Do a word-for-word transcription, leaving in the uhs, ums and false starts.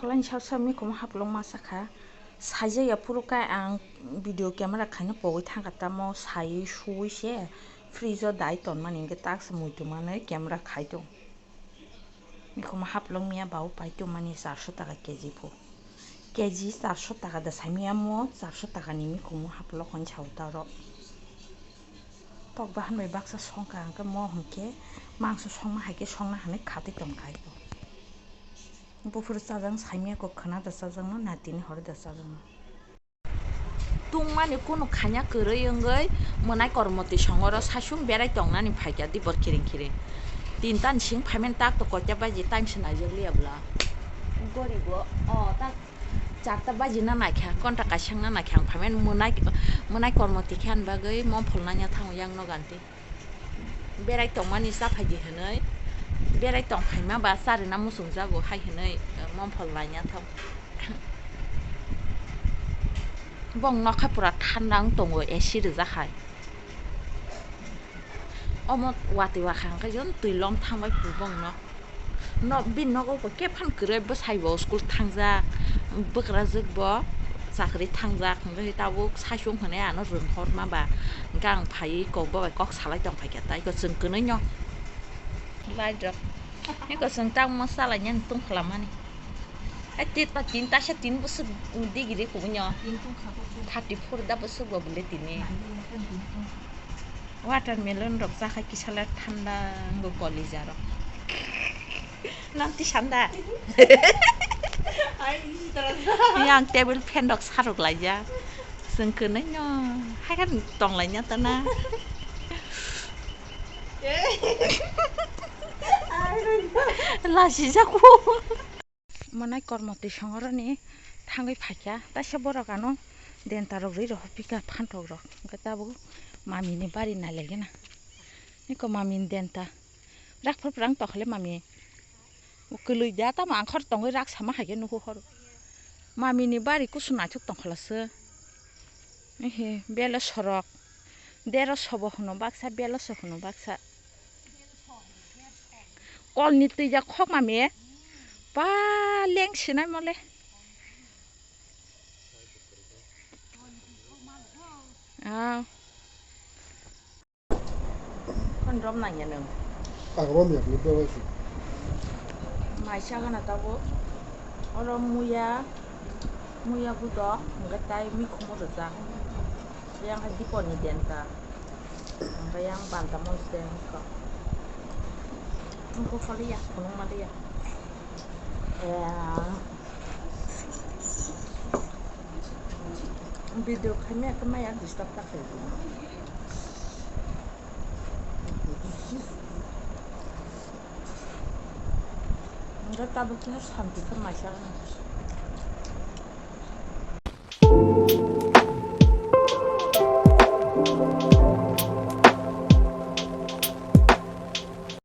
Kwlaini sal sal mikhumu haphlok ma sakha. Saijak ya phuru khe ang video camera khaina pogwi thangkha, tamo saiwi suwi se fridge o dai tonmani hinkhe taksa muitu manwi camera khai tong. Mikhumu haphlok miya babu pai tongmani charso taka K G pho. K G charso taka da saimiyamo, charso takani mikhumu haphlok hwn sao ta oro. Tok bahan bai baksa songkha hwnkhe mo hwnkhe mangso songma hai khe songna hinwi khatwi tongkha iko. Buphuru chajak saimiyako khwna da chajakno, natini horo da chajakno. Tungmani kunu khanya kwrwi wngwi mwnai kormoti songoro saichung berai tongnani phaikha dibor khiring khiring. Tinta ni sing phaimani tak to koita baji time se naijakliya bwla. Goribo o tak charta baji na naikha, konta kaisa wngna naikha ang phaimani mwnai, mwnai kormoti khe ani bagwi momphol nanya thango yang noganti. Berai tongmani cha phaidi hinwi, berai tong phaima ba charwna muchungjago hai hinwi, eh, momphol laina thang. Bong nokha pura thanda wng tongo, A C rijak hai. Omo watwi wakha hwnkhe jon twi lom thangbai phu bong nok. Nok, bini nogo bo khe phano kwrwi, bwsai bo school thangjak, bwkrajwk bo chakri thangjak, hwnkhe tabuk saichung hwnwi ano rwng horma ba, hwnkhe ang phaiwi kok bo bai kok salai tong phaikha, tei ko chwng kwnwi no light rok, eko chwng tangmo chalainani tongphla mani. Ai, te ta tin, taisa tin bwswk degree kubui no? Thirty four da bwswk bo bwle tini. Watermelon rok chakha kisa le thanda wngwi kolija rok. Nam tisanda. Yang table fan rok sarok laijak. Chwng kwnwi no. Hai khe tong laina ta na. Lachijak o. Mwnai kormo twi songoroni thangwi phaikha, taisa borok ano denta rok rwi rw phika phantok rok, hwnkhe tabuk mami ni bari nailaigena. Niko mami ni denta rak phur phrang tongkhole mami kwlwi da, tamo angkhor tongwi rak sama hai khe nuhu horo. Mami ni bari kusu naithok tongkhola se. Ehe, belo sorok. Dero sobo hwno baksa, belo so hwno baksa. Kolni twi jak khok mami. Pa leng sinai mole. Ah. Kon rom nangya nung. Agama mi apni bewa si. Mai sagana tabo. Oro muya, muya budo, hwnkhe tai mikhumu rwjak. Yang hai diponi denta. Hwnkhe yang banta mos den kho. Nungkho kholiya, khunung maliya. Eh. Video khaimya khe maya disturb ta khlai. Hwnkhe tabuk khe santi khe maisa.